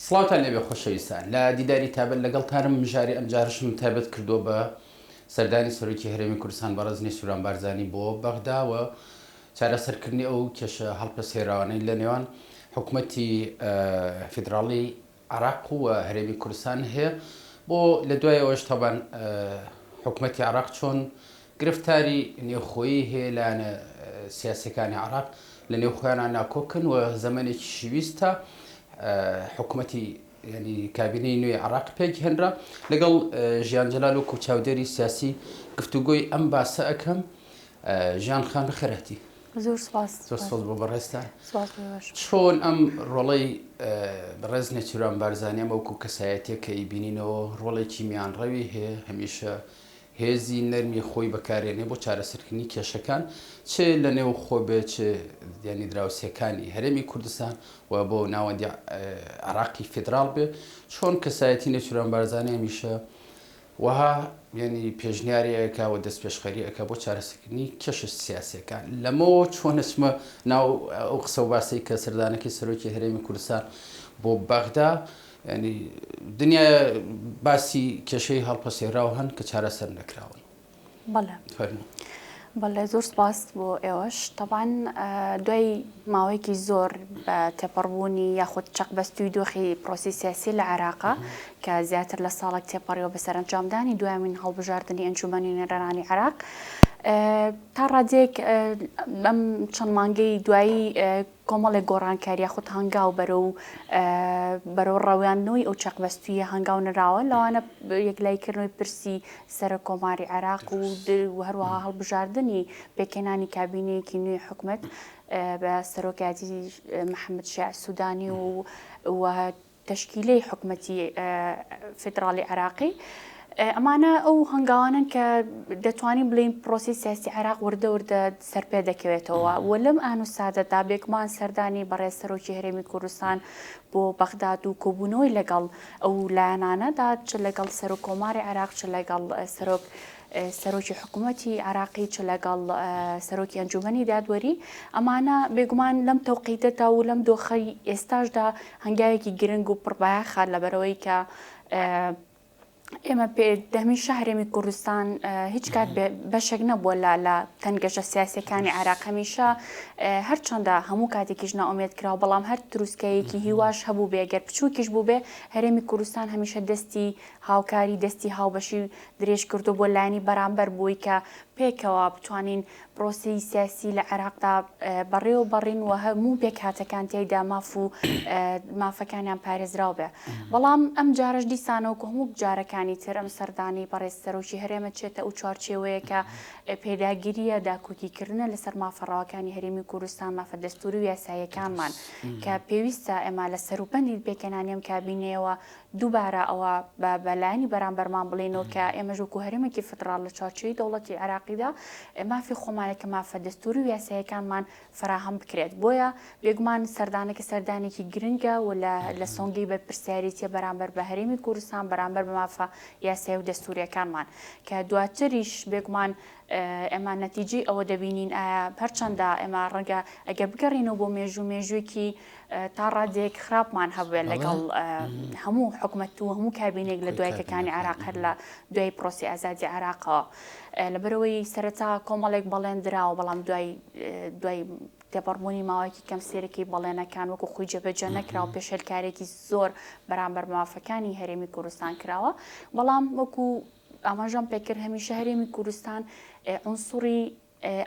سڵاوتان لێبێ خۆشەویستان لە دیداری تابەت لەگەڵتانم مژاری ئەمجارەشم تایبەت کردووە بە سەردانی سەرۆکی هەرێمی کوردستان بەڕێز نێچیران بارزانی بۆ بەغدا و چارەسەرکردنی ئەو کێشە هەڵپەسێراوانەی لە نێوان حکومەتی فیدراڵی عێراق و هەرێمی کوردستان هەیە بۆ لە دوای ئەوەش تەبان حکومەتی عێراق چۆن گرفتاری نێوخۆیی هەیە لایەنە سیاسیەکانی عێراق لە نێو خۆیانە ناکۆکن و زەمەنێکی شویستە حکومەتی ینی کابینەی نوێی عراق پێک هێنرا لەگەڵ ژیان جەلال وەکو چاودێری سیاسی گفتوگۆی ئەم باسە ئەەکەم ژیان خان بەخێرهاتی. زۆر سپاس. زۆر سپاس بۆ بەڕێزتان. سپاس بۆ ئێوەش. چۆن ئەم ڕۆڵەی بەڕێز نێچیروان بارزانی ئەم وەکو کەسایەتیە کە ئەیبینینەوە ڕۆڵێکی میانڕەوی هەیە هەمیشە هێزی نەرمی خۆی بەکارێنێ بۆ چارەسەرکردنی کێشەکان چ لە نێو خۆ بێ چ یانی دراوسێکانی هەرێمی کوردستان و بۆ ناوەندی عێراقی فیدراڵ بێ چۆن کەسایەتی نێچیروان بارزانی هەمیشە وەها یانی پێشنیاری ئەکا و دەستپێشخەری ئەکا بۆ چارەسەرکردنی کێشە سیاسیەکان. لەمەوە چۆن ئەچمە ناو ئەو قسە و باسەی کە سەردانەکەی سەرۆکی هەرێمی کوردستان بۆ بەغدا یانی دنیا باسی کێشەی هەڵپەسێراو هەن کە چارەسەر نەکراون. بەڵێ. فەرموو. بەڵێ زۆر سپاس بۆ ئێوەش. تەبعەن دوای ماوەیەکی زۆر بە تێپەڕبوونی یاخود چەقبەستووی دۆخی پرۆسەی سیاسی لە عێراقا کە زیاتر لە ساڵێک تێپەڕیوە بە سەرەنجامدانی دوایەمین هەڵبژاردنی ئەنجومەنی نوێنەرانی عێراق تا ڕادەیەک ئەم چەند مانگەی دوایی کۆمەڵێک گۆڕانکاری یاخود هەنگاو بەرەو بەرەو ڕەواندنەوەی ئەو چەقبەستوویە هەنگاو نراوە، لەوانە یەکلاییکردنەوەی پرسی سەرۆککۆماری عێراق و هەروەها هەڵبژاردنی پێکهێنانی کابینەیەکی نوێی حکومەت بە سەرۆکایەتی محەممەد شیاع سوودانی و تەشکیلەی حکومەتی فیدراڵی عێراقی. ئەمانە ئەو هەنگاوانەن کە دەتوانین بڵێین پرۆسەی سیاسی عێراق وردە وردە سەرپێ دەکەوێتەوە و لەم ئان و ساتەدا بێگومان سەردانی بەڕێز سەرۆکی هەرێمی کوردستان بۆ بەغداد و کۆبوونەوەی لەگەڵ ئەو لایەنانەدا چ لەگەڵ سەرۆک کۆماری عێراق چ لەگەڵ سەرۆک سەرۆکی حکوومەتی عێراقی چ لەگەڵ سەرۆکی ئەنجوومەنی دادوەری، ئەمانە بێگومان لەم تەوقیتەدا و لەم دۆخەی ئێستاشدا هەنگاوێکی گرنگ و پڕبایەخە لەبەرئەوەی کە ئێمە هەمیشە هەرێمی کوردستان هیچ کات بەشێک نەبووە لە لە تەنگەژە سیاسەکانی عێراق هەمیشە هەرچەندە هەموو کاتێکیش نائومێد کراوە بەڵام هەر تروسکەیەکی هیواش هەبوو بێ گەر بچووکیش بوو بێ هەرێمی کوردستان هەمیشە دەستی هاوکاری دەستی هاوبەشی درێژ کردووە بۆ لایەنی بەرامبەر بۆی کە پێکەوە بتوانین پرۆسەی سیاسی لە عێراقدا بەڕێوە بەڕین و هەموو پێکهاتەکان تیایدا ماف و مافەکانیان پارێزراو بێ. بەڵام ئەم جارەش دیسانەوە وەکو هەموو جارەکانی تر ئەم سەردانەی بەڕێز سەرۆکی هەرێمە چێتە ئەو چوارچێوەیە کە پێداگرییە داکۆکیکردنە لەسەر مافە ڕەواکانی هەرێمی کوردستان، مافە دەستووری و یاساییەکانمان کە پێویستە ئێمە لە سەروبەندی پێکهێنانی ئەم کابینەیەوە دووبارە ئەوە بە بە لایەنی بەرامبەرمان بڵێینەوە کە ئێمەش وەکو هەرێمێکی فیدڕاڵ لە چوارچێوەی دەوڵەتی عێراقیدا مافی خۆمانە کە مافە دەستووری و یاساییەکانمان فەراهەم بکرێت. بۆیە بێگومان سەردانەکە سەردانێکی گرنگە و لە لە سۆنگەی بەرپرسیارێتیە بەرامبەر بە هەرێمی کوردستان، بەرامبەر بە مافە یاسایی و دەستوورییەکانمان کە دواتریش بێگومان ئێمە نەتیجەی ئەوە دەبینین ئایا هەرچەندە ئێمە ڕەنگە ئەگەر بگەڕێینەوە بۆ مێژوو مێژوویەکی تا ڕادەیەک خراپمان هەبوێت لەگەڵ هەموو حکومەت و هەموو کابینێک لە دوایکەکانی عێراق هەر لە دوای پرۆسی ئازادی عێراقەوە لەبەرەوەی سەرەتا کۆمەڵێک بەڵێن دراوە بەڵام دوای دوای تێپەڕبوونی ماوەیەکی کەم سێرەکی بەڵێنەکان وەکو خۆی جێبەجێ نەکرا و پێشێلکارێکی زۆر بەرامبەر مافەکانی هەرێمی کوردستان کراوە بەڵام وەکو ئاماژەم پێکرد هەمیشە هەرێمی کوردستان عنسوڕی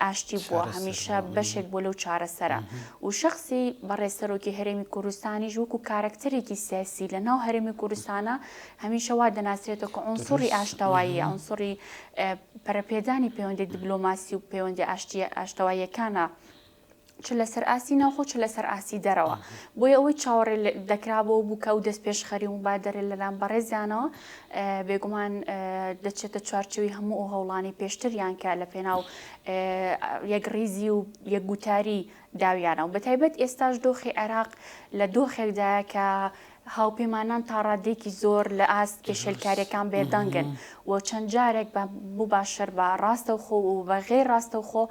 ئاشتی بووە، هەمیشە بەشێک بووە لەو چارەسەرە و شەخسی بەڕێز سەرۆکی هەرێمی کوردستانیش وەکو کارەکتەرێکی سیاسی لە ناو هەرێمی کوردستانە هەمیشە وا دەناسرێتەوە کە عنسوڕی ئاشتەواییە، عنسوڕی پەرەپێدانی پەیوەندی دیبلۆماسی و پەیوەندی ئاشتیە ئاشتەواییەکانە. چ لەسەر ئاستی ناوخۆ چ لەسەر ئاستی دەرەوە بۆیە ئەوەی چاوەڕێ دەکرا بۆ بوو کە ئەو دەستپێشخەری و مبادەرە لەلایەن بەڕێزیانەوە بێگومان دەچێتە چوارچێوەی هەموو ئەو هەوڵانەی پێشتریان کە لە پێناو یەکڕیزی و یەکگوتاری داویانە و بەتایبەت ئێستاش دۆخی عێراق لە دۆخێکدایە کە. هاوپەیمانان تا ڕادەیەکی زۆر لە ئاست پێشێلکارییەکان بێدەنگن و چەند جارێک بە موباشر بە ڕاستەوخۆ و بە غەیر ڕاستەوخۆ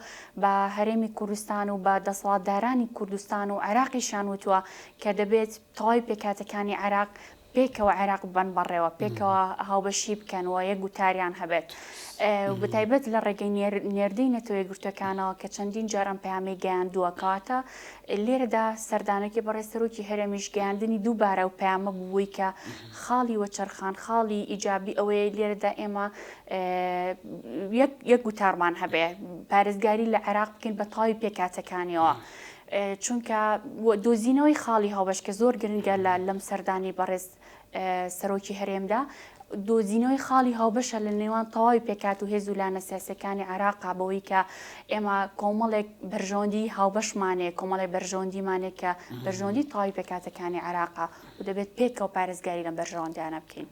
بە هەرێمی کوردستان و بە دەسەڵاتدارانی کوردستان و عێراقیشیان وتووە کە دەبێت تەواوی پێکهاتەکانی عێراق پێکەوە عێراق ببەن بەڕێوە، پێکەوە هاوبەشی بکەن و یەک گوتاریان هەبێت. و بەتایبەت لە ڕێگەی نێردەی نەتەوە یەکگرتووەکانەوە کە چەندین جار ئەم پەیامەی گەیاندووە. کەواتە لێرەدا سەردانەکەی بەڕێز سەرۆکی هەرێمیش گەیاندنی دووبارە ئەو پەیامە بوو بۆی کە خاڵی وەچەرخان، خاڵی ئیجابی ئەوەیە لێرەدا ئێمە یەک گوتارمان هەبێ، پارێزگاری لە عێراق بکەین بە تەواوی پێکهاتەکانیەوە. چونکە دۆزینەوەی خاڵی هاوبەش کە زۆر گرنگە لە لەم سەردانی بەڕێز سەرۆکی هەرێمدا دۆزینەوەی خاڵی هاوبەشە لە نێوان تەواوی پێکات و هێز و لایەنە سیاسەکانی عێراقا بەوەی کە ئێمە کۆمەڵێک بەرژەوەندی هاوبەشمانێ کۆمەڵێک بەرژەوەندیمانێک کە بەرژەوەندی تەواوی پێکاتەکانی عێراقا و دەبێت پێکەوە پارێزگاری لەم بەرژەوەندیانە بکەین.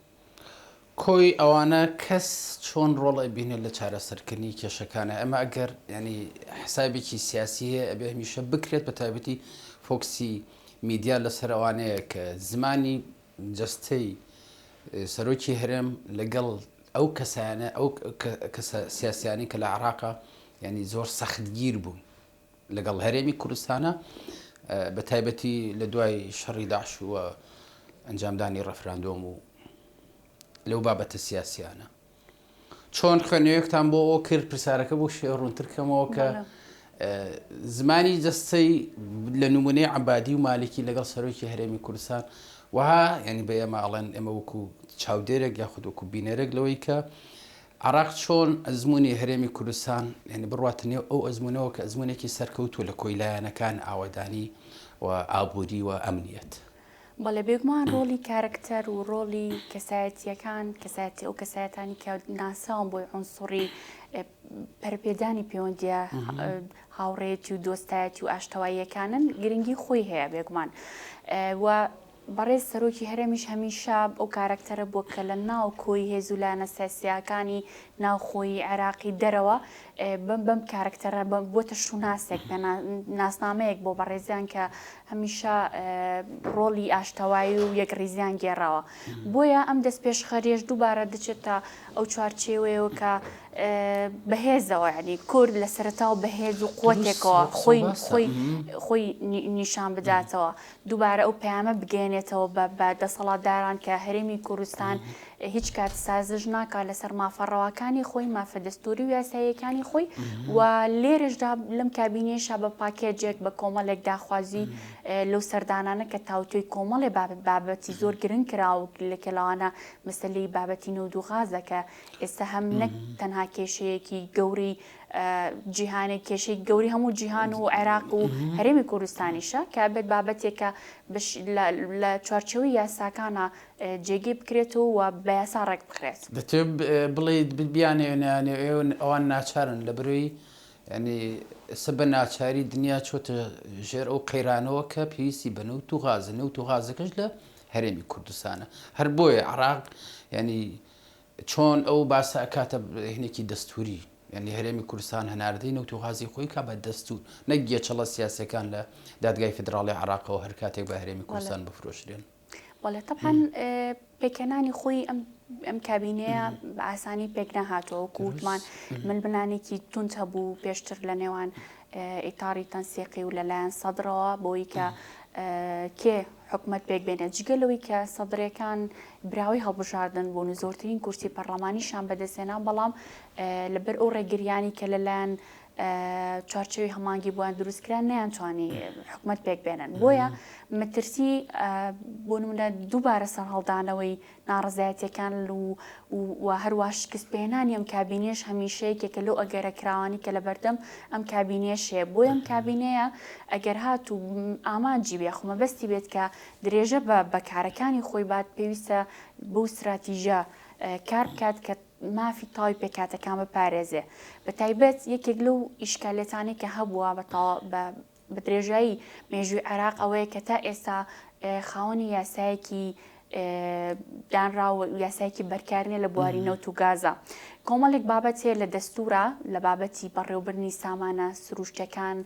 کۆی ئەوانە کەس چۆن ڕۆڵ ئەبینێت لە چارەسەرکردنی کێشەکانە؟ ئەمە ئەگەر یانی حسابێکی سیاسی هەیە ئەبێ هەمیشە بکرێت بە تایبەتی فۆکسی میدیا لەسەر ئەوانەیە کە زمانی جەستەی سەرۆکی هەرێم لەگەڵ ئەو کەسانە ئەو کەسە سیاسیانی کە لە عراقا ینی زۆر سەختگیر بوون لەگەڵ هەرێمی کوردستانە بە تایبەتی لە دوای شەڕی داعش و ئەنجامدانی ڕەفراندۆم و لەو بابەتە سیاسیانە چۆن خوێندنەوەیەکتان بۆ ئەوە کرد پرسیارەکە بۆ شێ ڕوونتر کەمەوە کە زمانی جەستەی لە نمونەی عبادی و مالکی لەگەڵ سەرۆکی هەرێمی کوردستان وها ینی بە ئێمە ئەڵێن ئێمە وەکو چاودێرێک یاخود وەکو بینەرێک لەوەی کە عێراق چۆن ئەزموونی هەرێمی کوردستان یانی بڕواتە نێو ئەو ئەزموونەوە کە ئەزموونێکی سەرکەوتووە لە کۆی لایەنەکان ئاوەدانی و ئابووری و ئەمنیەت؟ بەڵێ بێگومان ڕۆڵی کارەکتەر و ڕۆڵی کەسایەتییەکان، کەسایەتی ئەو کەسایەتانی کە ناسراون بۆی عونسوڕی پەرەپێدانی پەیوەندییە هاوڕێیەتی و دۆستایەتی و ئاشتەواییەکانن گرنگی خۆی هەیە بێگومان و بەڕێز سەرۆکی هەرێمیش هەمیشە ئەو کارەکتەرە بووە کە لە ناو کۆی هێز و لایەنە سیاسییەکانی ناوخۆیی عێراقی دەرەوە بەم بەم کارەکتەرە بۆتە شوناسێک ناسنامەیەک بۆ بەڕێزیان کە هەمیشە ڕۆڵی ئاشتەوایی و یەکڕیزیان گێڕاوە. بۆیە ئەم دەستپێشخەریەش دووبارە دەچێتە ئەو چوارچێوەیەوە کە بەهێزەوە یعنی کورد لە سەرەتاوە بەهێز و قوتێکەوە خۆی خۆی خۆی نیشان بداتەوە. دووبارە ئەو پەیامە بگەیەنێتەوە بە بە دەسەڵاتداران کە هەرێمی کوردستان هیچ کات سازش ناکات لەسەر مافە ڕەواکانی خۆی، مافە دەستووری و یاساییەکانی خۆی و لێرەشدا لەم کابینەیەشا بە پاکێجێک بە کۆمەڵێک داخوازی لەو سەردانانە کە تاوتوێی کۆمەڵێ بابەتی زۆر گرنگ کرا و لەکە لەوانە مەسەلەی بابەتی نەوت و غازە کە ئێستا هەم نەک تەنها کێشەیەکی گەورەی جیهانێک کێشەی گەوری هەموو جیهان و عێراق و هەرێمی کوردستانیشە کە بێت بابەتێکە لە چوارچێوەی یاساکانە جێگەی بکرێتەوە و بە یاسا ڕێک بخرێت. دەتەوێت بڵێیت بیانەوێ نەیانەوێ ئەوان ناچارن لە برۆی یانی ئێستا بە ناچاری دنیا چۆتە ژێر ئەو قەیرانەوە کە پێویستی بە نەوت و غازە نەوت و غازەکەش لە هەرێمی کوردستانە هەر بۆیە عراق ینی چۆن ئەو باسە ئەکاتە هینێکی دەستوری یانی هەرێمی کوردستان هەناردەی نەوت و غازی خۆی کا بە دەستور نەک گێچەڵە سیاسیەکان لە دادگای فیدراڵی عێراقەوە هەر کاتێک بە هەرێمی کوردستان بفرۆشرێن. بەڵێ تەبعەن پێکهێنانی خۆی ئەم ئەم کابینەیە بە ئاسانی پێک نەهاتەوە وەکو وتمان ململانێکی توند هەبوو پێشتر لە نێوان ئیتاری تەنسیقی و لەلایەن سەدرەوە بۆی کە کێ حکومەت پێک بێنێت، جگە لەوەی کە سەدرێکان براوەی هەڵبژاردن بوون و زۆرترین کورسی پەڕلەمانیشیان بەدەستهێنا، بەڵام لەبەر ئەو ڕێگرییانەی کە لەلایەن چوارچێوەی هەماهەنگی بۆیان دروستکرا نەیانتوانی حکومەت پێک بێنن. بۆیە مەترسی بۆ نمونە دووبارە سەرهەڵدانەوەی ناڕەزایەتیەکان و و هەروا شکست پێهێنانی ئەم کابینەیەش هەمیشە یەکێکە لەو ئەگەرە کراوانەی کە لەبەردەم ئەم کابینەیەش هەیە بۆیە ئەم کابینەیە ئەگەر هاتوو ئامانجی بێ یاخۆ مەبەستی بێت کە درێژە بە بە کارەکانی خۆی بات پێویستە بەو ستراتیژە کار بکات کە مافی تەواوی پێکهاتەکان بپارێزێ بە تایبەت یەکێک لەو ئیشکالێتانەی کە هەبووە بە بە بە درێژایی مێژووی عێراق ئەوەیە کە تا ئێستا خاوەنی یاسایەکی دانراو و یاسایەکی بەرکار نیە لە بواری نەوت و گازە. کۆمەڵێک بابەت هەیە لە دەستورە لە بابەتی بەڕێوەبردنی سامانە سروشتەکان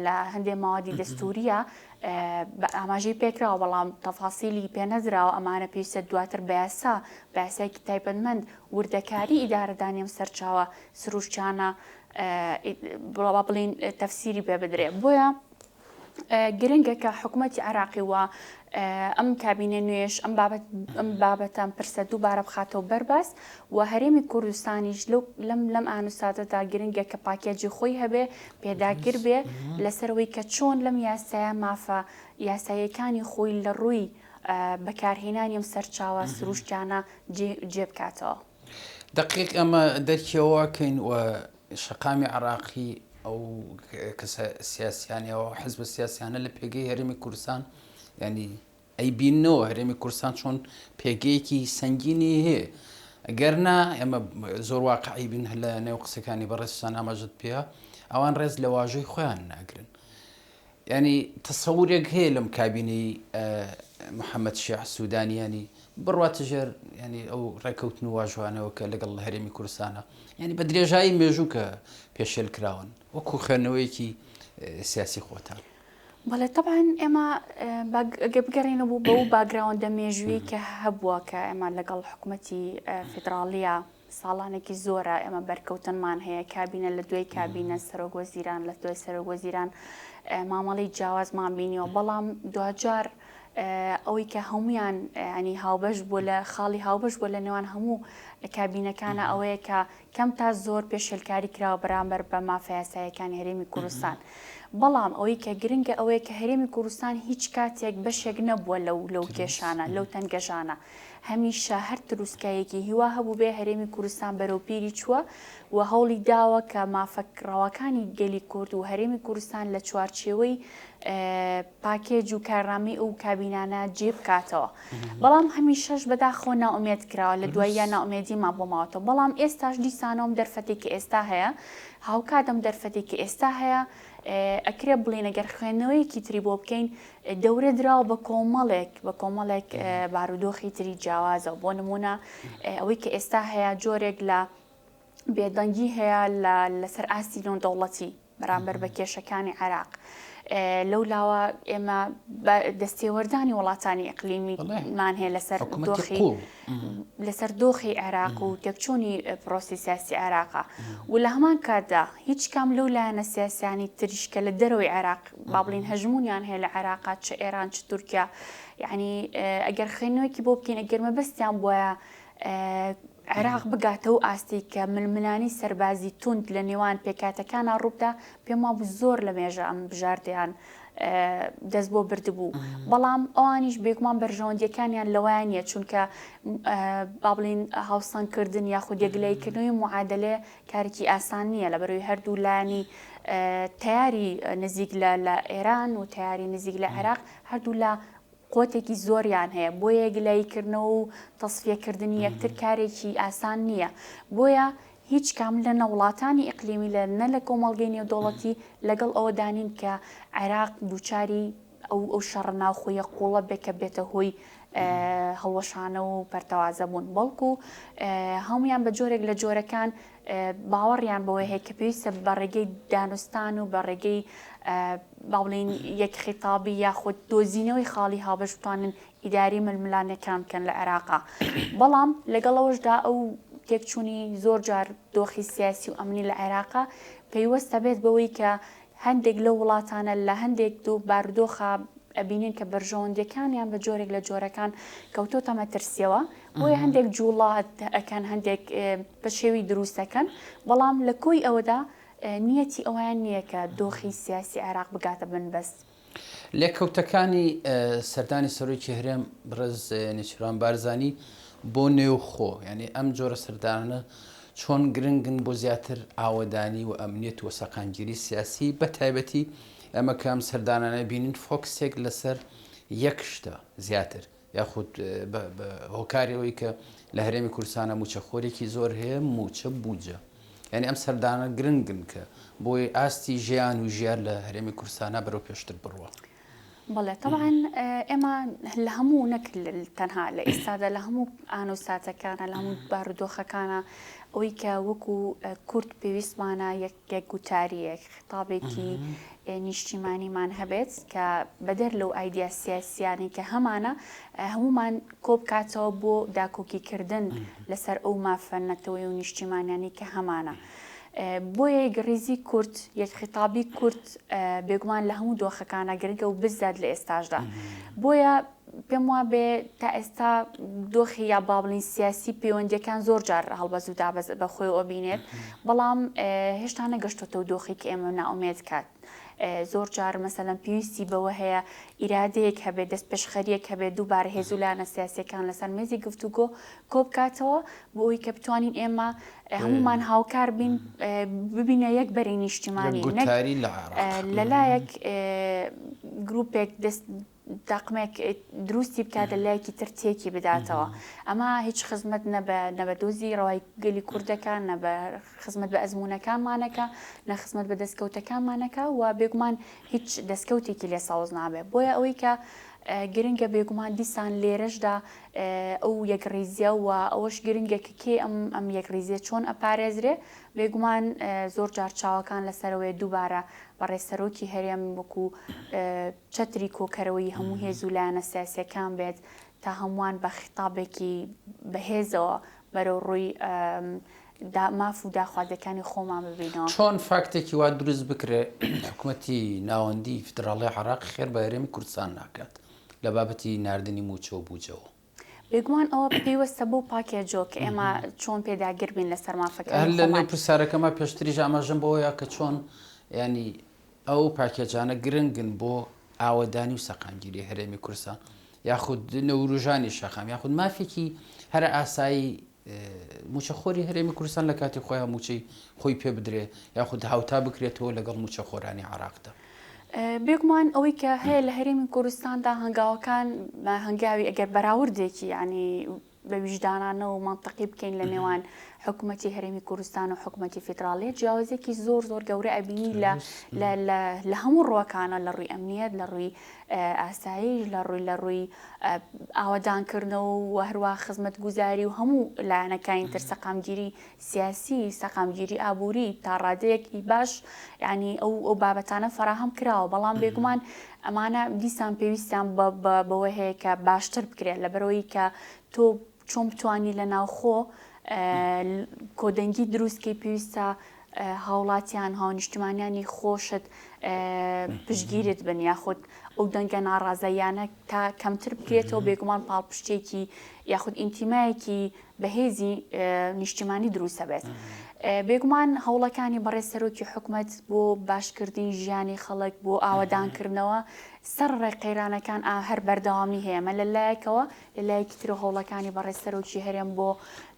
لە هەندێک ماوادی دەستوریە. ئاماژەی پێکراوە بەڵام تەفاسیلی پێ نەدراوە، ئەمانە پێویستە دواتر بە یاسا، بە یاسایەکی تایبەتمەند وردەکاری ئیدارەدانی ئەم سەرچاوە سروشتیانە با بڵێین تەفسیری پێ بدرێ. بۆیە گرنگە کە حکوومەتی عێراقی و ئەم کابینە نوێش ئەم بابەت ئەم بابەتە ئەم پرسە دووبارە بخاتەوە بەرباس و هەرێمی کوردستانیش لەو لەم لەم ئانوساتەدا گرنگە کە پاکێجی خۆی هەبێ پێداگر بێ لەسەرەوەی کە چۆن لەم یاسایە مافە یاساییەکانی خۆی لە ڕووی بەکارهێنانی ئەم سەرچاوە سروشتیانە جێ بکاتەوە. دەقیق ئەمە دەرکیەوە کەین و شەقامی عراقی ئەو کەسە سیاسیانەوە حزبە سیاسیانە لە پێگەی هەرێمی کوردستان ینی ئەیبیننەوە هەرێمی کوردستان چۆن پێگەیەکی سەنگینی هەیە گەر نا ئێمە زۆر واقعی بین لە نێو قسەکانی بەڕێزتان ئاماژەت پێە ئەوان ڕێز لە واژۆی خۆیان ناگرن ینی تەسەورێک هەیە لەم کابینەی محەممەد شیع سوودانی ینی بڕواتە ژێر ینی ئەو ڕێکەوتن و واژوانەوە کە لەگەڵ هەرێمی کوردستانە ینی بە درێژایی مێژوو کە پێشێل کراون وەکو خوێندنەوەیەکی سیاسی خۆتان. بەڵێ تەبعەن ئێمە گەر بگەڕێینەوە بۆ بەو باگراوەندە مێژوویی کە هەبووە کە ئێمە لەگەڵ حکوومەتی فیدراڵیە ساڵانێکی زۆرە ئێمە بەرکەوتنمان هەیە کابینە لە دوای کابینە سەرۆک وەزیران لە دوای سەرۆک وەزیران مامەڵی جیاوازمان بینیەوە بەڵام دواجار ئەوەی کە هەمویان ینی هاوبەش بووە لە خاڵی هاوبەش بووە لە نێوان هەموو کابینەکانە ئەوەیە کە کەم تا زۆر پێشێلکاری کراوە بەرامبەر بە مافە یاساییەکانی هەرێمی کوردستان. بەڵام ئەوەی کە گرنگە ئەوەیە کە هەرێمی کوردستان هیچ کاتێک بەشێک نەبووە لەو لەو کێشانە، لەو تەنگەژانە. هەمیشە هەر تروسکایەکی هیوا هەبووبێ هەرێمی کوردستان بەرەو پیری چووە و هەوڵی داوە کە مافە ڕەواکانی گەلی کورد و هەرێمی کوردستان لە چوارچێوەی پاکێج و کارنامەی ئەو کابینانە جێ بکاتەوە. بەڵام هەمیشەش بەداخەوە نائومێد کراوە لە دواییا نائومێدیمان بۆ ماوەتەوە بەڵام ئێستاش دیسانەوە ئەم دەرفەتەی کە ئێستا هەیە هاوکات ئەم دەرفەتەی کە ئێستا هەیە ئەکرێ بڵێین ئەگەر خوێندنەوەیەکی تری بۆ بکەین دەورە دراوە بە کۆمەڵێک بە کۆمەڵێک بارودۆخی تری جیاوازەوە بۆ نمونە ئەوەی کە ئێستا هەیە جۆرێک لە بێدەنگی هەیە لە لەسەر ئاستی نێودەوڵەتی بەرامبەر بە کێشەکانی عێراق. لەو لاوە ئێمە دەستێوەردانی وڵاتانی ئیقلیمیمان هەیە لەسەر دۆخی لەسەر دۆخی عێراق و تێکچوونی پرۆسی سیاسی عێراقا و لە هەمان کاتدا هیچ کام لەو لایەنە سیاسیانی تریش کە لە دەرەوەی عێراق با بڵین هەژمونیان هەیە لە عێراقا چ ئێران چ تورکیا یعنی ئەگەر خوێندنەوەیەکی بۆ بکەین ئەگەر مەبەستیان بوایە عێراق بگاتە ئەو ئاستەی کە ململانێی سەربازی توند لە نێوان پێکهاتەکانا ڕووبدا، پێم وابوو زۆر لە مێژە ئەم بژاردەیان دەست بۆ بردبوو. بەڵام ئەوانیش بێگومان بەرژەوەندییەکانیان لەوەیا نییە، چونکە با بڵێین هاوسەنگکردن یاخود یەکلاییکردنەوەی موعادەلە کارێکی ئاسان نییە، لەبەرئەوەی هەردوو لایەنی تەیاری نزیک لە ئێران و تەیاری نزیک لە عێراق هەردوولا قوتێکی زۆریان هەیە، بۆیە گلەییکردنەوە و تەسفیەکردنی یەکتر کارێکی ئاسان نییە، بۆیە هیچ کام لە نە وڵاتانی ئیقلیمی لە نە لە کۆمەڵگەی نێودەوڵەتی لەگەڵ ئەوەدا نین کە عێراق دووچاری ئەو ئەو شەڕە ناوخۆیە قووڵە بێ کە بێتە هۆی هەڵوەشانەوە و پەرتەوازەبوون، بەڵکو هەموویان بە جۆرێک لە جۆرەکان باوەڕیان بەوە هەیە کە پێویستە بە ڕێگەی دانوستان و بە ڕێگەی با بڵێین یەک خیتابی یاخود دۆزینەوەی خاڵی هاوبەش بتوانن ئیداری ململانێکان بکەن لە عێراقا. بەڵام لەگەڵ ئەوەشدا ئەو تێکچوونی زۆر جار دۆخی سیاسی و ئەمنی لە عێراقا پەیوەستە بێت بەوەی کە هەندێک لەو وڵاتانە لە هەندێک دو بارودۆخا ئەبینین کە بەرژەوەندیەکانیان بە جۆرێک لە جۆرەکان کەوتۆتە مەترسیەوە بۆیە هەندێک جوڵە ئەکەن هەندێک پەشێوی دروست ئەکەن بەڵام لە کۆی ئەوەدا نیەتی ئەویان نییە کە دۆخی سیاسی عێراق بگاتە بنبەست. لێکەوتەکانی سەردانی سەرۆکی هەرێم بەڕێز نێچیروان بارزانی بۆ نێوخۆ، یانی ئەم جۆرە سەردانانە چۆن گرنگن بۆ زیاتر ئاوەدانی و ئەمنیەت و سەقامگیری سیاسی، بە تایبەتی ئێمە کە ئەم سەردانانە بینین فۆکسێک لەسەر یەک شتە زیاتر یاخود بە هۆکاری ئەوەی کە لە هەرێمی کوردستانە موچەخۆرێکی زۆر هەیە موچە بودجە یعنی ئەم سەردانە گرنگن کە بۆی ئاستی ژیان و ژیار لە هەرێمی کوردستانە بەرەو پێشتر بڕوە. بەڵێ تەبعەن ئێمە لە هەموو نەک تەنها لە ئێستادا لە هەموو ئان و ساتەکانە لە هەموو بارودۆخەکانە ئەوەی کە وەکو کورد پێویستمانە یەک یەک گوتاریەک خیتابێکی نیشتیمانیمان هەبێت کە بەدەر لەو ئایدیا سیاسیانەی کە هەمانە هەمومان کۆبکاتەوە بۆ داکۆکیکردن لەسەر ئەو مافە نەتەوەی و نیشتیمانیانی کە هەمانە. بۆیە یەکڕیزی کورد، یەک خیتابی کورد بێگومان لە هەموو دۆخەکانە گرنگە و بزات لە ئێستاشدا. بۆیە پێم وابێ تا ئێستا دۆخی یا با بڵین سیاسی پەیوەندیەکان زۆر جار هەڵبەز و دابەز بە خۆی ئەبینێت، بەڵام هێشتا نەگەشتۆتەوە دۆخی کە ئێمە نائومێد کات. زۆر جار مەسەلەن پێویستی بەوە هەیە ئیرادەیەک هەبێت، دەستپێشخەرییەک هەبێت، دووبارە هێز و لایەنە سیاسییەکان لەسەر مێزی گفتوگۆ کۆبکاتەوە بۆ ئەوەی کە بتوانین ئێمە هەموومان هاوکار بین ببینە یەک بەرەی نیشتیمانی نەک لەلایەک گروپێک دەست تاقمێک دروستی بکات لە لایەکی تر تێکی بداتەوە ئەمە هیچ خزمەت نە بە نە بە دۆزی ڕەوای گەلی کوردەکە نە بە خزمەت بە ئەزموونەکانمانەکە نە خزمەت بە دەستکەوتەکانمانەکە و بێگومان هیچ دەستکەوتێکی لێ سەوز نابێ بۆیە ئەوەی کە گرنگە بێگومان دیسان لێرەشدا ئەو یەکڕیزیە و ئەوەش گرنگە کە کێ ئەم ئەم یەکڕیزیە چۆن ئەپارێزرێ بێگومان زۆر جار چاوەکان لەسەرەوەی دووبارە بەڕێز سەرۆکی هەرێم وەکو چەتری کۆکەرەوەی هەموو هێز و لایەنە سیاسیەکان بێت تا هەمووان بە خیتابێکی بەهێزەوە بەرەو ڕووی ماف و داخوازیەکانی خۆمان ببینەوە. چۆن فاکتێکی وا دروست بکرێ حکومەتی ناوەندی فیدراڵی عێراق خێر بە هەرێمی کوردستان ناکات لە بابەتی ناردنی مووچە و بوجەوە؟ بێگومان ئەوە پەیوەستە بەو پاکێجەوە کە ئێمە چۆن پێداگر بین لەسەر مافەکانی هەر لە نێو پرسیارەکەما پێشتریش ئاماژەم بەوەیا کە چۆن یانی ئەو پاکێجانە گرنگن بۆ ئاوەدانی و سەقامگیری هەرێمی کوردستان یاخود نەوروژانی شەقام یاخود مافێکی هەرە ئاسایی موچەخۆری هەرێمی کوردستان لە کاتی خۆیان موچەی خۆی پێ بدرێ یاخود هاوتا بکرێتەوە لەگەڵ موچەخۆرانی عراقدا. بێگومان ئەوەی کە هەیە لە هەرێمی کوردستاندا هەنگاوەکان هەنگاوی ئەگەر بەراوردێکی ینی بە ویژدانانە و مەنتقی بکەین لە نێوان حکوومەتی هەرێمی کوردستان و حکوومەتی فیدراڵیە جیاوازێکی زۆر زۆر گەورە ئەبینی لە لە هەموو ڕووەکانە لە ڕووی ئەمنیەت لە ڕووی ئاسایش لە ڕووی لە ڕووی ئاوەدانکردنەوە و هەروە خزمەتگوزاری و هەموو لایەنەکانی تر سەقامگیری سیاسی، سەقامگیری ئابووری تا ڕادەیەکی باش یانی ئەو ئەو بابەتانە فەراهەم کراوە، بەڵام بێگومان ئەمانە دیسان پێویستیان بەوە هەیە کە باشتر بکرێت لەبەرئەوەی کە تۆ چۆن بتوانی لە ناوخۆ کۆدەنگی دروستکەی پێویستە هاوڵاتیان هاونیشتمانیانی خۆشت پشتگیرت بن یاخود ئەو دەنگە ناڕازاییانە تا کەمتر بکرێتەوە بێگومان پاڵپشتێکی یاخود ئینتیمایەکی بەهێزی نیشتیمانی دروستەبێت. بێگومان هەوڵەکانی بەڕێز سەرۆکی حکومەت بۆ باشکردنی ژیانی خەڵک بۆ ئاوەدانکردنەوە سەر ڕێ قەیرانەکان هەر بەردەوامی هەیە مە لە لایەکەوە لە لایەکی تر هەوڵەکانی بەڕێز سەرۆکی هەرێم بۆ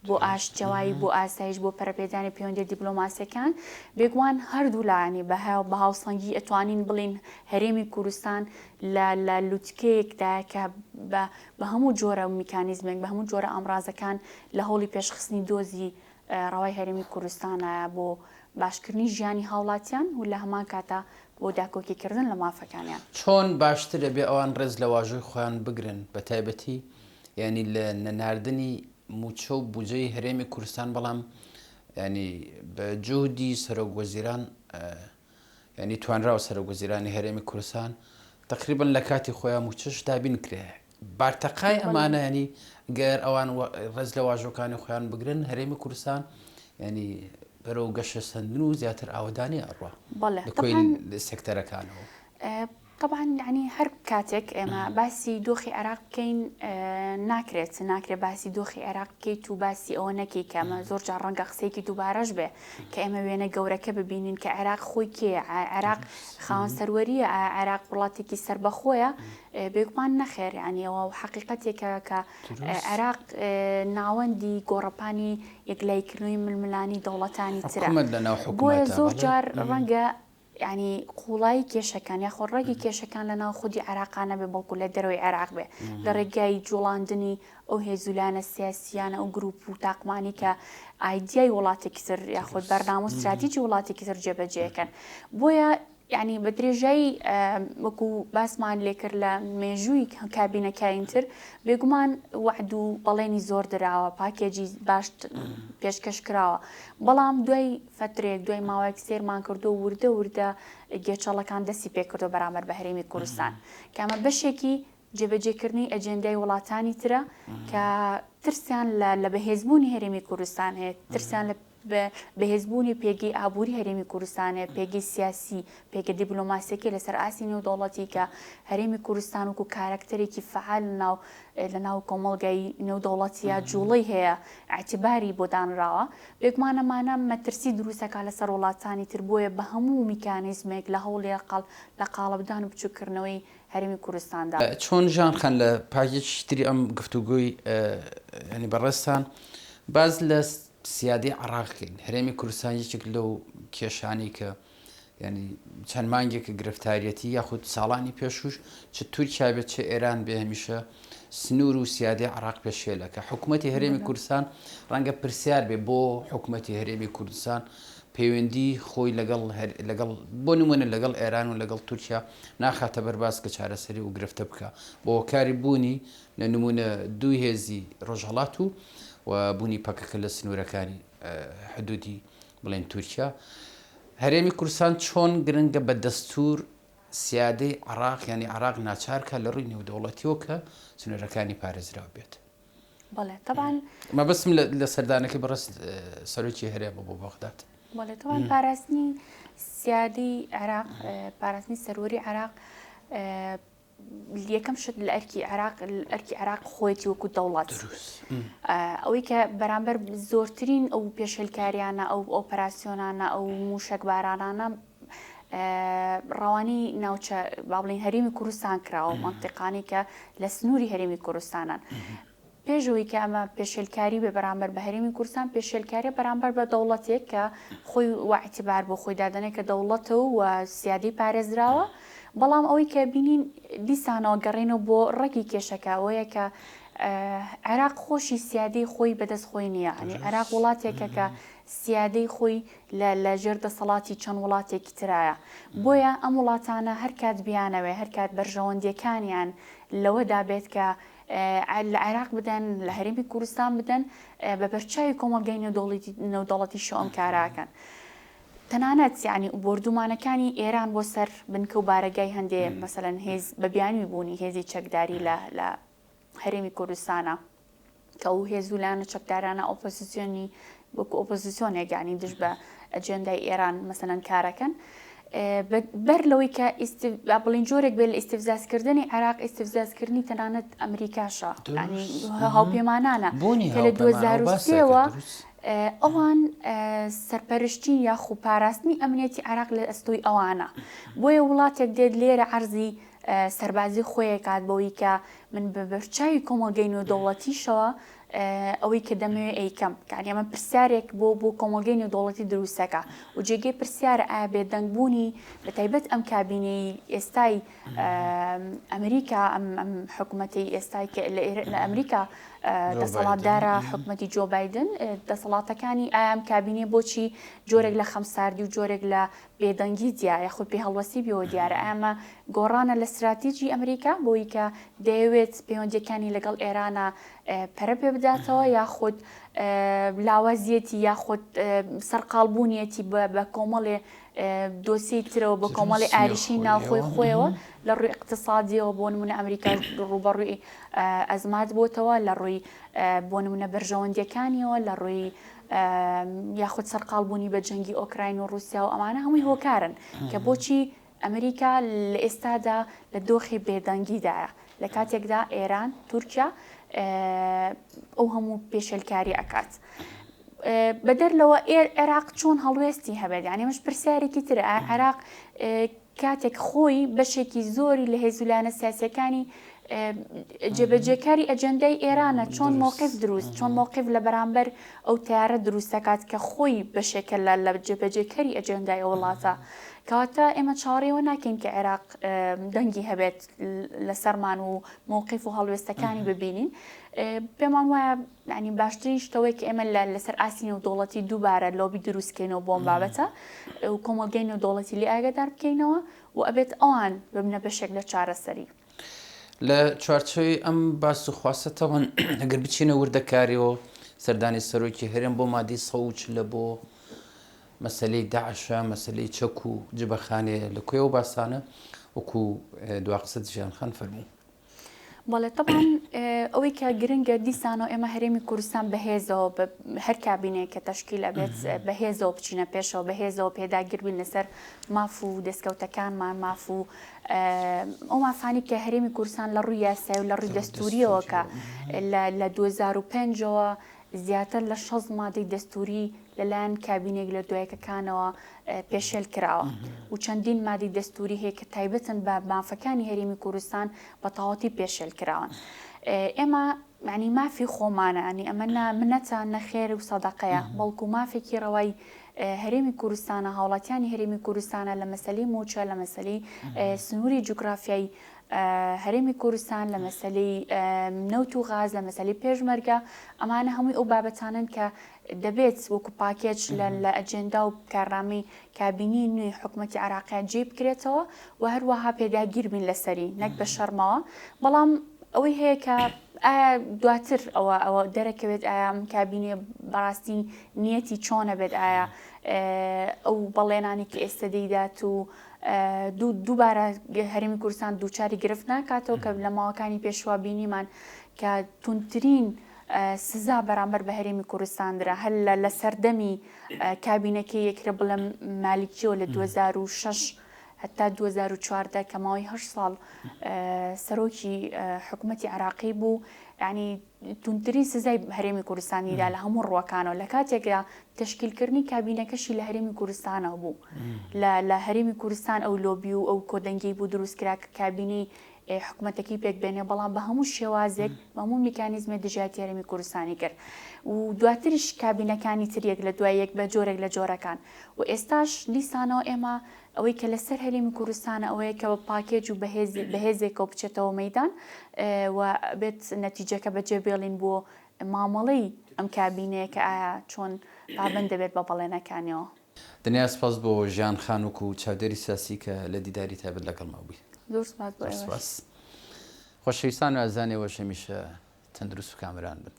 بۆ ئاشتەوایی بۆ ئاسایش بۆ پەرەپێدانی پەیوەندیە دیپلۆماسیەکان بێگومان هەردوو لایەنی بە بە هاوسەنگی ئەتوانین بڵین هەرێمی کوردستان لە لە لوتکەیەکدایە کە بە بە هەموو جۆرە میکانیزمێک، بە هەموو جۆرە ئامرازەکان لە هەوڵی پێشخستنی دۆزی ڕەوای هەرێمی کوردستانایە بۆ باشکردنی ژیانی هاوڵاتیان و لە هەمان کاتا بۆ داکۆکیکردن لە مافەکانیان. چۆن باشتر ئەبێ ئەوان ڕێز لە واژۆی خۆیان بگرن بە تایبەتی یانی لە نەناردنی موچە و بوجەی هەرێمی کوردستان بەڵام یانی بە جوهدی سەرۆک وەزیران یانی توانراوە سەرۆک وەزیرانی هەرێمی کوردستان تەقریبەن لە کاتی خۆیان موچەش دابین کرێ بارتەقای ئەمانە ینی گەر ئەوان ڕێز لە واژۆکانی خۆیان بگرن هەرێمی کوردستان ینی بەرەو گەشەسەندن و زیاتر ئاوەدانی ئەڕوا لە سێکتەرەکانەوە. تەبعەن یانی هەر کاتێک ئێمە باسی دۆخی عێراق بکەین ناکرێت ناکرێت باسی دۆخی عێراق بکەیت و باسی ئەوە نەکەی کە ئەمە زۆر جار ڕەنگە قسەیەکی دووبارەش بێ کە ئێمە وێنە گەورەکە ببینین کە عێراق خۆی کێیە عێراق خاوەن سەروەریە عێراق وڵاتێکی سەربەخۆیە بێگومان نەخێر یانی ئەوە حەقیقەتێکە کە عێراق ناوەندی گۆڕەپانی یەکلاییکردنەوەی ململانی دەوڵەتانی ترە بۆیە زۆر جار ڕەنگە یانی قوڵایی کێشەکان یاخۆ ڕەگی کێشەکان لە ناو خودی عێراقا نەبێ بەڵکو لە دەرەوەی عێراق بێ لە ڕێگای جوڵاندنی ئەو هێز و لایەنە سیاسیانە ئەو گروپ و تاقمانی کە ئایدیای وڵاتێکی تر یاخود بەرنامە و ستراتیجی وڵاتێکی تر جێبەجێکەن بۆیە. یانی بە درێژایی وەکو باسمان لێکرد لە مێژووی کابینەکانی تر بێگومان وەعد و بەڵێنی زۆر دراوە پاکێجی باش پێشکەش کراوە بەڵام دوای فەترێک دوای ماوەیەک سێرمان کردو وردە وردە گێچەڵەکان دەستی پێکردو بەرامبەر بە هەرێمی کوردستان کامە بەشێکی جێبەجێکردنی ئەجێندای وڵاتانی ترە کە ترسیان لە بەهێزبوونی هەرێمی کوردستان هەیە ترسیان لە بەهێزبوونی پێگەی ئابووری هەرێمی کوردستان هەیە، پێگەی سیاسی، پێگە دیبلۆماسیەکەی لەسەر ئاستی نێودەوڵەتی کە هەرێمی کوردستان وەکو کارەکتەرێکی فەعال لەناو لەناو کۆمەڵگای نێودەوڵەتیە جوڵەی هەیە، ئیعتیباری بۆ دانراوە. بێگومان ئەمانە مەترسی دروست ئەکات لەسەر وڵاتانی تر، بۆیە بە هەموو میکانیزمێک لە هەوڵی لە قاڵبدان و بچووککردنەوەی هەرێمی کوردستاندا. چۆن ژان خان لە پاکێکی تری ئەم گفتوگۆی یانی بەڕێزتان باس لە سیادەی عێراق کەین، هەرێمی کوردستان یەکێک لەو کێشانەی کە یانی چەند مانگێکە گرفتاریەتی یاخود ساڵانی پێشوش چ تورکیا بێت چ ئێران بێ هەمیشە سنوور و سیادەی عێراق پێشێلەکە حکوومەتی هەرێمی کوردستان ڕەنگە پرسیار بێ بۆ حکوومەتی هەرێمی کوردستان پەیوەندی خۆی لەگەڵ لەگەڵ بۆ نمونە لەگەڵ ئێران و لەگەڵ تورکیا ناخاتە بەرباس کە چارەسەری و گرفتە بکە بۆ هۆکاری بوونی لە نمونە دوو هێزی ڕۆژهەڵات و و بوونی پەکەکە لە سنوورەکانی حدودی بڵێن تورکیا هەرێمی کوردستان چۆن گرنگە بە دەستور سیادەی عراق ینی عراق ناچارکە لە ڕووی نێودەوڵەتیەوە کە سنوورەکانی پارێزراو بێت. بەڵێ تەبان مەبەستم لە سەردانەکەی بەڕێز سەرۆکی هەرێمە بۆ بەغداد. بەڵێ تەبان پاراستنی سیادەی عێراق پاراستنی سەروەری عێراق یەکەم شت لە ئەرکی عێراق ئەرکی عێراق خۆیەتی وەکو دەوڵەت ئەوەی کە بەرامبەر زۆرترین ئەو پێشێلکاریانە ئەو ئۆپەراسیۆنانە ئەو موشک بارانانە ڕەوانی ناوچە با بڵین هەرێمی کوردستان کراوە مەنتیقانی کە لە سنووری هەرێمی کوردستانن. پێش ئەوەی کە ئەمە پێشێلکاری بێ بەرامبەر بە هەرێمی کوردستان، پێشێلکاریە بەرامبەر بە دەوڵەتێک کە خۆی وا ئیعتیبار بۆ خۆی دادەنێ کە دەوڵەتە و سیادەی پارێزراوە، بەڵام ئەوەی کە بینین دیسانەوە گەڕێنەوە بۆ ڕەگی کێشەکە ئەوەیە کە عێراق خۆشی سیادەی خۆی بەدەست خۆی نییە، یانی عێراق وڵاتێکە کە سیادەی خۆی لە لە ژێر دەسەڵاتی چەند وڵاتێکی ترایە، بۆیە ئەم وڵاتانە هەرکات بیانەوێ هەرکات بەرژەوەندیەکانیان لەوەدا بێت کە لە عێراق بدەن، لە هەرێمی کوردستان بدەن، بە بەرچاوی کۆمەڵگای نێودەوڵەتیشەوە ئەم کارە ئەکەن. تەنانەت یانی بۆردومانەکانی ئێران بۆ سەر بنکە و بارەگای هەندێ مەسەلەن هێز بە بیانوی بوونی هێزی چەکداری لە لە هەرێمی کوردستانە کە ئەو هێز و لایەنە چەکدارانە ئۆپۆزیسیۆنی وەکو ئۆپۆزیسیۆنێک یانی دژ بە ئەجێندای ئێران مەسەلەن کارەکەن بەر لەوەی کە بڵین جۆرێک بێت لە ئیستفزازکردنی عێراق ئیستفزازکردنی تەنانەت ئەمریکاشە ینی هاوپەیمانانە کە لە 2023ەوە ئەوان سەرپەرشتی یاخو پاراستنی ئەمنیەتی عێراق لە ئەستۆی ئەوانە بۆیە وڵاتێک دێت لێرە عەرزی سەربازی خۆیەکات بەوەی کە من بە بەرچاوی کۆمەڵگەی نێودەوڵەتیشەوە ئەوەی کە دەمەوێ ئەیکەم یانی ئەمە پرسیارێک بۆ بۆ کۆمەڵگەی نێودەوڵەتی دروستەکە و جێگەی پرسیارە ئایا بێدەنگ بوونی بە تایبەت ئەم کابینەی ئێستای ئەمریکا ئەم ئەم حکوومەتەی ئێستای کە لە ئەمریکا دەسەڵاتدارە حکوومەتی جۆ بایدن دەسەڵاتەکانی ئایا ئەم کابینەی بۆچی جۆرێک لە خەمساردی و جۆرێک لە بێدەنگی دیارە یاخود پێهەڵوەستی پێوە دیارە ئەمە گۆڕانە لە ستراتیجی ئەمریکا بۆی کە دەیەوێت پەیوەندیەکانی لەگەڵ ئێرانە پەرە پێ بداتەوە یاخود لاوازیەتی یاخود سەرقاڵبوونیەتی بە کۆمەڵێ دۆسیەی ترەوە بە کۆمەڵی ئاریشی ناوخۆی خۆیەوە لە ڕووی اقتصادیەوە بۆ نمونە ئەمریکا ڕووبەڕووی ئەزمات بۆتەوە لە ڕووی بۆ نمونە بەرژەوەندیەکانیەوە لە ڕووی یاخود سەرقاڵبوونی بە جەنگی ئۆکراین و ڕووسیا و ئەمانە هەمووی هۆکارن کە بۆچی ئەمریکا لە ئێستادا لە دۆخی بێدەنگیدایە لە کاتێکدا ئێران تورکیا ئەو هەموو پێشێلکاری ئەکات. بەدەر لەوە عێراق چۆن هەڵوێستی هەبێت یعنی مش پرسیارێکی ترە عێراق کاتێک خۆی بەشێکی زۆری لە هێز و لایەنە سیاسیەکانی جێبەجێکاری ئەجێندای ئێرانە چۆن مۆقف دروست چۆن مۆقف لە بەرامبەر ئەو تیارە دروست دەکات کە خۆی بەشێکە لە لە جێبەجێکەری ئەجێندای ئەو وڵاتە. کەواتە ئێمە چاوەڕێی ئەوە ناکەین کە عێراق دەنگی هەبێت لەسەرمان و مەوقیف و هەڵوێستەکانی ببینین. پێمان وایە یانی باشترین شت ئەوەیە کە ئێمە لەسەر ئاستی نێودەوڵەتی دووبارە لۆبی دروستکەینەوە بۆ ئەم بابەتە و کۆمەڵگەی نێودەوڵەتی لێ ئاگادار بکەینەوە و ئەبێت ئەوان ببنە بەشێک لە چارەسەری. لە چوارچێوەی ئەم باس و خواستە تەوان ئەگەر بچینە وردەکاریەوە سەردانی سەرۆکی هەرێم بۆ مادەی 140 لە بۆ مەسەلەی داعشە مەسەلەی چەک و جبەخانەیە لە کوێ ئەو باسانە وەکو دواقسەت ژیان خان فەرموو. بەڵێ تەبعەن ئەوەی کە گرنگە دیسانەوە ئێمە هەرێمی کوردستان بەهێزەوە بە هەر کابینەیەک کە تەشکیل ئەبێت بەهێزەوە بچینە پێشەوە بەهێزەوە پێداگر بین لەسەر ماف و دەستکەوتەکانمان ماف و ئەو مافانی کە هەرێمی کوردستان لە ڕووی یاسای و لە ڕووی دەستوریەوە کە لە 2005ەوە زیاتر لە 60 مادەی دەستوری لەلایەن کابینێک لە دوایەکەکانەوە پێشێل کراوە و چەندین مادەی دەستوری هەیە کە تایبەتن بە مافەکانی هەرێمی کوردستان بە تەواوەتی پێشێل کراون. ئێمە یانی مافی خۆمانە ینی ئەمە نە منەتە نە خێر و سەدەقەیە بەڵکو مافێکی ڕەوای هەرێمی کوردستانە هاوڵاتیانی هەرێمی کوردستانە لە مەسەلەی موچە لە مەسەلەی سنووری جوگرافیای هەرێمی کوردستان لە مەسەلەی نەوت و غاز لە مەسەلەی پێشمەرگە ئەمانە هەمووی ئەو بابەتانن کە دەبێت وەکو پاکێج لە ئەجێندا و کارنامەی کابینەی نوێی حکومەتی عێراقیا جێی بکرێتەوە و هەروەها پێداگیر بین لەسەری نەک بە شەرمەوە بەڵام ئەوەی هەیە کە ئایا دواتر ئەوە ئەوە دەرەکەوێت ئایا ئەم کابینێ بەڕاستی نیەتی چۆنە بێت ئایا ئەو بەڵێنانی کە ئێستا دەیدات و دووبارە هەرێمی کوردستان دووچاری گرفت ناکاتەوە کە لە ماوەکانی پێشوە بینیمان کە توندترین سزا بەرامبەر بە هەرێمی کوردستان درا هەر لە سەردەمی کابینەکەی یەکرە بڵێم مالیکیەوە لە 2006 هەتا 2014 کە ماوەی هەشت ساڵ سەرۆکی حکوومەتی عراقی بوو ینی توندترین سزای هەرێمی کوردستانی دا لە هەموو ڕووەکانەوە لە کاتێکدا تشکیلکردنی کابینەکەشی لە هەرێمی کوردستانەوە بوو لە هەرێمی کوردستان ئەو لۆبی و ئەو کۆدەنگی بوو دروستکرا کە کابینەی حکومەتەکەی پێک بێنێ، بەڵام بە هەموو شێوازێک، بە هەموو میکانیزمێک دژایەتی هەرێمی کوردستانی کرد و دواتریش کابینەکانی تر یەک لە دوای یەک بە جۆرێک لە جۆرەکان و ئێستاش دیسانەوە ئێمە ئەوەی کە لەسەر هەرێمی کوردستانە ئەوەیە کە بە پاکێج و بەهێزێکەوە بچێتەوە مەیدان و بێت نەتیجەکە بەجێ بێڵین بۆ مامەڵەی ئەم کابینەیە کە ئایا چۆن پابەند دەبێت بە بەڵێنەکانیەوە. دنیا سپاس بۆ ژیان خان وەکو چاودێری سیاسی کە لە دیداری تایبەت لەگەڵما بووی. زۆر سپاس بۆ ئێوەش. خۆشەویستان و ئازیزان ئێوەش هەمیشە تەندروست و کامەران بن.